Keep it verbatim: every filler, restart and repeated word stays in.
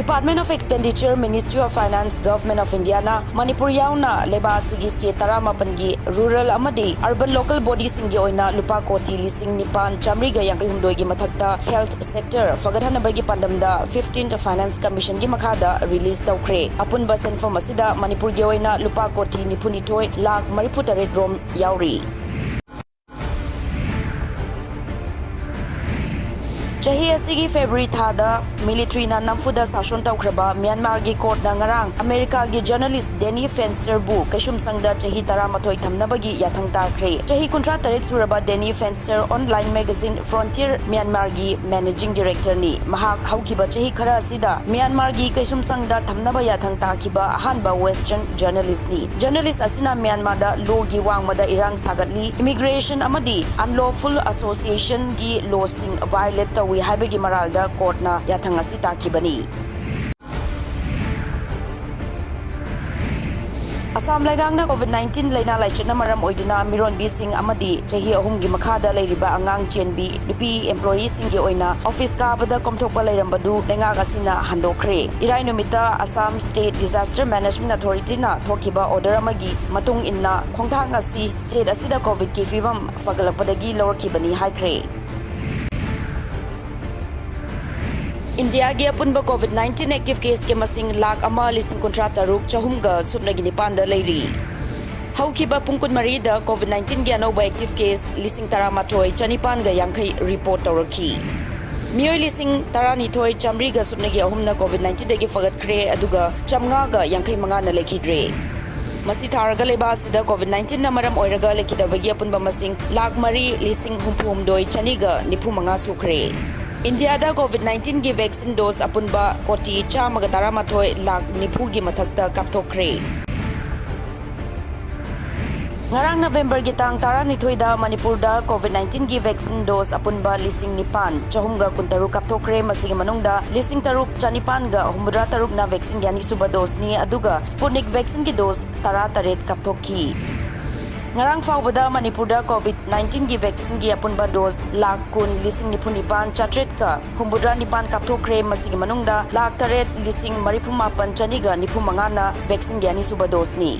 Department of Expenditure, Ministry of Finance, Government of Indiaꯅ Manipur ꯌꯥꯎꯅ ꯂꯩꯕꯥꯛ ꯑꯁꯤꯒꯤ state ꯇꯔꯥꯃꯥꯄꯟꯒꯤ rural ꯑꯃꯗꯤ urban local bodyꯁꯤꯡꯒꯤ ꯑꯣꯏꯅ ꯂꯨꯄꯥ ꯀꯣꯇꯤ ꯂꯤꯁꯤꯡ ꯅꯤꯄꯥꯟ ꯆꯥꯃꯔꯤꯒ ꯌꯥꯡꯈꯩ ꯍꯨꯝꯗꯣꯏꯒꯤ ꯃꯊꯛꯇ health sector ꯐꯒꯠꯍꯟꯅꯕꯒꯤ ꯄꯥꯟꯗꯝꯗ fifteenth Finance Commissionꯒꯤ ꯃꯈꯥꯗ release ꯇꯧꯈ꯭ꯔꯦ꯫ ꯑꯄꯨꯟꯕ ꯁꯦꯟꯐꯝ ꯑꯁꯤꯗ ꯃꯅꯤꯄꯨꯔꯒꯤ ꯑꯣꯏꯅ ꯂꯨꯄꯥ ꯀꯣꯇꯤ ꯅꯤꯐꯨꯅꯤꯊꯣꯏ ꯂꯥꯈ ꯃꯔꯤꯐꯨꯇꯔꯦꯠ ꯔꯣꯝ ꯌꯥꯎꯔꯤ꯫ ꯆꯍꯤ ꯑꯁꯤꯒꯤ February ꯊꯥꯗ militaryꯅ ꯅꯝꯐꯨꯗ ꯁꯥꯁꯣꯟ ꯇꯧꯈ꯭ꯔꯕ ꯃ꯭ꯌꯥꯟꯃꯥꯔꯒꯤ courtꯅ ꯉꯔꯥꯡ ꯑꯃꯦꯔꯤꯀꯥꯒꯤ journalist Danny Fensterꯕꯨ ꯀꯩꯁꯨꯝꯁꯪꯗ ꯆꯍꯤ ꯇꯔꯥꯃꯥꯊꯣꯏ ꯊꯝꯅꯕꯒꯤ ꯌꯥꯊꯪ ꯇꯥꯈ꯭ꯔꯦ꯫ ꯆꯍꯤ ꯀꯨꯟꯊ꯭ꯔꯥ ꯇꯔꯦꯠ ꯁꯨꯔꯕ Danny Fenster online magazine Frontier Myanmarꯒꯤ managing directorꯅꯤ꯫ ꯃꯍꯥꯛ ꯍꯧꯈꯤꯕ ꯆꯍꯤ ꯈꯔ ꯑꯁꯤꯗ ꯃ꯭ꯌꯥꯟꯃꯥꯔꯒꯤ ꯀꯩꯁꯨꯝꯁꯪꯗ ꯊꯝꯅꯕ ꯌꯥꯊꯪ ꯇꯥꯈꯤꯕ ꯑꯍꯥꯟꯕ Western journalistꯅꯤ꯫ Journalist ꯑꯁꯤꯅ ꯃ꯭ꯌꯥꯟꯃꯥꯔꯗ lawꯒꯤ ꯋꯥꯡꯃꯗ ꯏꯔꯥꯡ ꯁꯥꯒꯠꯂꯤ, immigration ꯑꯃꯗꯤ unlawful associationꯒꯤ lawꯁꯤꯡ violate ꯇꯧꯏ ꯍꯥꯏꯕꯒꯤ ꯃꯔꯥꯜꯗ courtꯅ ꯌꯥꯊꯪ ꯑꯁꯤ ꯇꯥꯈꯤꯕꯅꯤ꯫ ꯑꯁꯥꯝ ꯂꯩꯉꯥꯛꯅ COVID nineteen ꯂꯥꯏꯅꯥ ꯂꯥꯏꯆꯠꯅ ꯃꯔꯝ ꯑꯣꯏꯗꯨꯅ ꯃꯤꯔꯣꯟꯕꯤꯁꯤꯡ ꯑꯃꯗꯤ ꯆꯍꯤ ꯑꯍꯨꯝꯒꯤ ꯃꯈꯥꯗ ꯂꯩꯔꯤꯕ ꯑꯉꯥꯡ ꯆꯦꯟꯕꯤ ꯅꯨꯄꯤ employeeꯁꯤꯡꯒꯤ ꯑꯣꯏꯅ office ꯀꯥꯕꯗ ꯀꯣꯝꯊꯣꯛꯄ ꯂꯩꯔꯝꯕꯗꯨ ꯂꯩꯉꯥꯛ ꯑꯁꯤꯅ ꯍꯟꯗꯣꯛꯈ꯭ꯔꯦ꯫ ꯏꯔꯥꯏ ꯅꯨꯃꯤꯠꯇ Assam State Disaster Management Authorityꯅ ꯊꯣꯛꯈꯤꯕ order ꯑꯃꯒꯤ ꯃꯇꯨꯡ ꯏꯟꯅ ꯈꯣꯡꯊꯥꯡ ꯑꯁꯤ state ꯑꯁꯤꯗ COVIDꯀꯤ ꯐꯤꯕꯝ ꯐꯒꯠꯂꯛꯄꯗꯒꯤ ꯂꯧꯔꯛꯈꯤꯕꯅꯤ ꯍꯥꯏꯈ꯭ꯔꯦ꯫ ꯏꯟꯗꯤꯌꯥꯒꯤ ꯑꯄꯨꯟꯕ COVID nineteen active caseꯀꯤ ꯃꯁꯤꯡ ꯂꯥꯈ ꯑꯃ ꯂꯤꯁꯤꯡ ꯀꯨꯟꯊ꯭ꯔꯥ ꯇꯔꯨꯛ ꯆꯍꯨꯝꯒ ꯁꯨꯞꯅꯒꯤ ꯅꯤꯄꯥꯟꯗ ꯂꯩꯔꯤ꯫ ꯍꯧꯈꯤꯕ ꯄꯨꯡ ꯀꯨꯟꯃꯔꯤꯗ COVID nineteenꯒꯤ ꯑꯅꯧꯕ active case ꯂꯤꯁꯤꯡ ꯇꯔꯥꯃꯥꯊꯣꯏ ꯆꯅꯤꯄꯥꯟꯒ ꯌꯥꯡꯈꯩ report ꯇꯧꯔꯛꯈꯤ꯫ ꯃꯤꯑꯣꯏ ꯂꯤꯁꯤꯡ ꯇꯔꯥꯅꯤꯊꯣꯏ ꯆꯥꯃꯔꯤꯒ ꯁꯨꯞꯅꯒꯤ ꯑꯍꯨꯝꯅ COVID nineteenꯗꯒꯤ ꯐꯒꯠꯈ꯭ꯔꯦ, ꯑꯗꯨꯒ ꯆꯥꯝꯃꯉꯥꯒ ꯌꯥꯡꯈꯩ ꯃꯉꯥꯅ ꯂꯩꯈꯤꯗ꯭ꯔꯦ꯫ ꯃꯁꯤ ꯊꯥꯔꯒ ꯂꯩꯕꯥꯛ ꯑꯁꯤꯗ COVID nineteenꯅ ꯃꯔꯝ ꯑꯣꯏꯔꯒ ꯂꯩꯈꯤꯗꯕꯒꯤ ꯑꯄꯨꯟꯕ ꯃꯁꯤꯡ ꯂꯥꯈ ꯃꯔꯤ ꯂꯤꯁꯤꯡ ꯍꯨꯝꯐꯨꯍꯨꯝꯗꯣꯏ ꯆꯅꯤꯒ ꯅꯤꯐꯨ ꯃꯉꯥ ꯁꯨꯈ꯭ꯔꯦ꯫ ꯏꯟꯗꯤꯌꯥꯗ COVID nineteenꯒꯤ vaccine dose ꯑꯄꯨꯟꯕ ꯀꯣꯇꯤ ꯆꯥꯝꯃꯒ ꯇꯔꯥꯃꯥꯊꯣꯏ ꯂꯥꯈ ꯅꯤꯐꯨꯒꯤ ꯃꯊꯛꯇ ꯀꯥꯞꯊꯣꯛꯈ꯭ꯔꯦ꯫ ꯉꯔꯥꯡ Novemberꯒꯤ ꯇꯥꯡ ꯇꯔꯥꯅꯤꯊꯣꯏꯗ ꯃꯅꯤꯄꯨꯔꯗ COVID nineteenꯒꯤ vaccine dose ꯑꯄꯨꯟꯕ ꯂꯤꯁꯤꯡ ꯅꯤꯄꯥꯟ ꯆꯍꯨꯝꯒ ꯀꯨꯟꯇꯔꯨꯛ ꯀꯥꯞꯊꯣꯛꯈ꯭ꯔꯦ꯫ ꯃꯁꯤꯒꯤ ꯃꯅꯨꯡꯗ ꯂꯤꯁꯤꯡ ꯇꯔꯨꯛ ꯆꯅꯤꯄꯥꯟꯒ ꯍꯨꯝꯐꯨꯇꯔꯨꯛꯅ vaccineꯒꯤ ꯑꯅꯤꯁꯨꯕ doseꯅꯤ, ꯑꯗꯨꯒ Sputnik vaccineꯒꯤ dose ꯇꯔꯥꯇꯔꯦꯠ ꯀꯥꯞꯊꯣꯛꯈꯤ꯫ ꯉꯔꯥꯡ ꯐꯥꯎꯕꯗ ꯃꯅꯤꯄꯨꯔꯗ COVID nineteen ꯒꯤ vaccine ꯒꯤ ꯑꯄꯨꯟꯕ dose ꯂꯥꯈ ꯀꯨꯟ ꯂꯤꯁꯤꯡ ꯅꯤꯐꯨ ꯅꯤꯄꯥꯟ ꯆꯥꯇ꯭ꯔꯦꯠꯀ ꯍꯨꯝꯐꯨꯇꯔꯥ ꯅꯤꯄꯥꯟ ꯀꯥꯞꯊꯣꯛꯈ꯭ꯔꯦ꯫ ꯃꯁꯤꯒꯤ ꯃꯅꯨꯡꯗ ꯂꯥꯈ ꯇꯔꯦꯠ ꯂꯤꯁꯤꯡ ꯃꯔꯤꯐꯨ ꯃꯥꯄꯟ ꯆꯅꯤꯒ ꯅꯤꯐꯨ ꯃꯉꯥꯅ vaccine ꯒꯤ ꯑꯅꯤꯁꯨꯕ dose ꯅꯤ꯫